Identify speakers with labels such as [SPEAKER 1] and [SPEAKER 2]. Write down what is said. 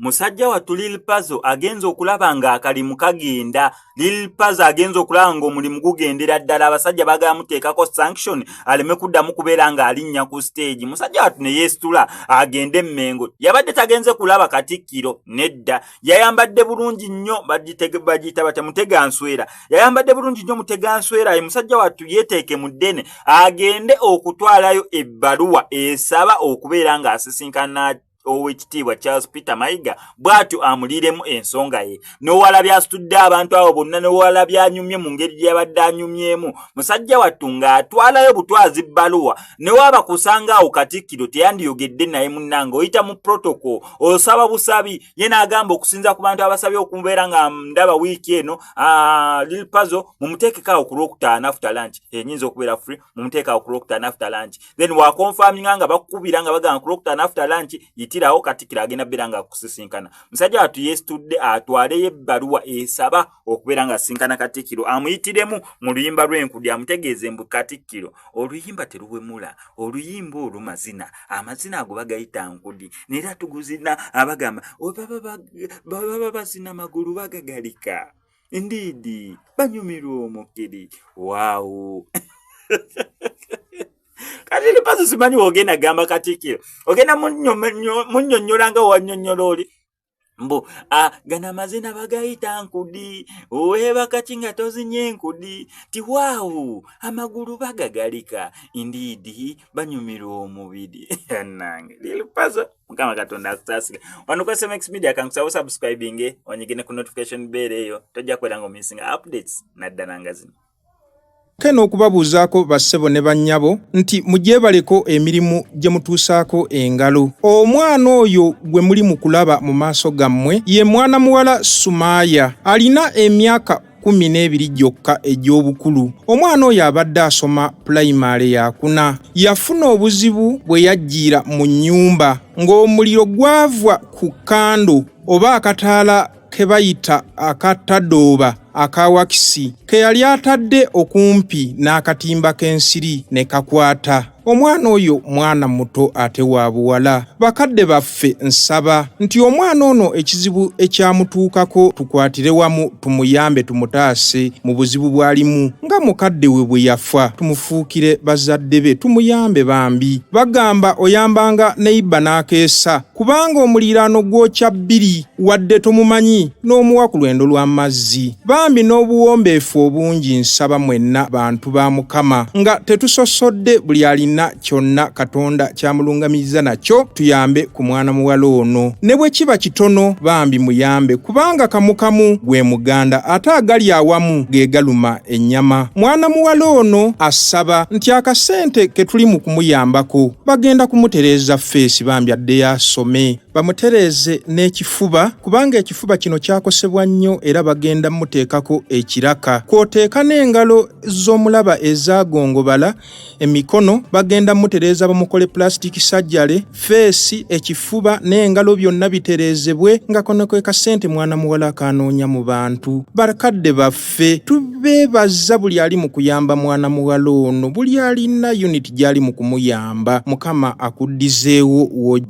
[SPEAKER 1] Musajja wattu Lil Pazo agenze okulaba ng'akalimu kagenda. Lil Pazo agenze okulaba ng'omulimu gugendera ddala. Abasajja baagala muteekako sanction aleme kuddamu kubeera ng'alinnya ku stage. Musajja wattu ne yeesitula agende Mmengo. Yabadde tagenze kulaba Katikkiro, nedda. Yayambadde bulungi nnyo, bagiyita batya, Muteganswera. Yayambadde bulungi nnyo Muteganswera. Ye musajja wattu yeeteeke mu ddene agende okutwalayo ebbaluwa esaba okubeera ng'asisinkana Owekitiibwa Charles Peter Mayiga, bw'atyo amuliiremu ensonga ye. N'owalabye asitudde abantu abo bonna, n'owalabye anyumye mu ngeri gye yabadde anyumyemu, musajja wattu ng'atwalayo butwazi bbaluwa. Ne waaba kusanga awo Katikkiro teyandiyogedde naye, munnange, oyita mu protocol, osaba busabi. Ye n'agamba okusinza ku bantu abasabye okubeera nga ndaba wiiki eno, Lil Pazo mumuteekeko awo ku Lwokutaano after lunch, enyinza okubeera free, mumuteeke awo ku Lwokutaano after lunch. Then waconfirminga nga bakukubira nga bagamba ku Lwokutaano after lunch yitirawo, Katikkiro agenda beera nga akusisinkana. Musajja wattu yeesitudde atwaleyo ebbaluwa esaba okubeera nga asisinkana Katikkiro, amuyitiremu mu luyimba lw'enkudi, amutegeeze mbu Katikkiro, oluyimba teruwemula, oluyimba olwo mazina, amazina ago bagayita nkudi, naye tuguzina. Abagamba baba bazina magulu bagagalika, ndiidi banyumirwa omukiri waawo. Kati Lil Pazo simanyi wogenda gamba Katikkiro, ogenda munnyonnyola nga wannyonnyola oli mbu gano amazina bagayita nkudi, weebakaki nga tozinye enkudi, ti waawu amagulu bagagalika, indiidi banyumirwa omubiri. Nange Lil Pazo, Mukama Katonda akusaasire. Wano ku SMX Media, kankusaba osubscribinge, onyigine ku notification bell eyo, tojja kubeera nga omissinga updates naddala nga zino.
[SPEAKER 2] Ke n'okubabuuzaako bassebo ne bannyabo nti mugyebaleko emirimu gye mutuusaako engalo. Omwana oyo gwe muli mu kulaba mu maaso gammwe ye mwana muwala Sumaaya, alina emyaka 12 gyokka egy'obukulu. Omwana oyo abadde asoma pulayimale yakuna. Yafuna obuzibu bwe yajjiira mu nnyumba ng'omuliro gwava ku kando oba akataala ke bayita akatadooba aka wakisi ke yali atadde okumpi n'akatimba k'ensiri ne kakwata. Omwana oyo mwana muto ate wa buwala. Bakadde baffe, nsaba nti omwana ono ekizibu ekyamutuukako tukwatire wamu tumuyambe, tumutaase mu buzibu bw'alimu nga mukadde we bwe yafa. Tumufuukire bazadde be, tumuyambe bambi. Bagamba oyambanga neighbour n'akeesa, kubanga omuliraano gwokya bbiri, wadde tomumanyi n'omuwa ku lwendo lw'amazzi. Bambi n'obuwombeefu obungi nsaba mwenna bantu ba Mukama, nga tetusosodde, buli alina kyonna Katonda kyamulungamiza nakyo, tuyambe ku mwana muwala ono, ne bwe kiba kitono, bambi muyambe, kubanga kamukamu gwe muganda, ate agali awamu ge galuma ennyama. Mwana muwala ono asaba nti akasente ke tuli mu kumuyambako, bagenda kumutereeza face bambi addeyo asome, bamutereeze n'ekifuba, kubanga ekifuba kino kyakosebwa nnyo era bagenda muteekako ekiraka, kw'oteeka n'engalo z'omulaba ezaagongobala, emikono bagenda mutereeza, bamukole plastic surgery. Face, ekifuba n'engalo byonna bitereezebwe, nga kono ke kasente mwana muwala akanoonya mu bantu. Bakadde baffe, tubeebaza buli ali mu kuyamba mwana muwala ono, buli alina unit gy'ali mu kumuyamba. Mukama akuddizeewo w'ojja.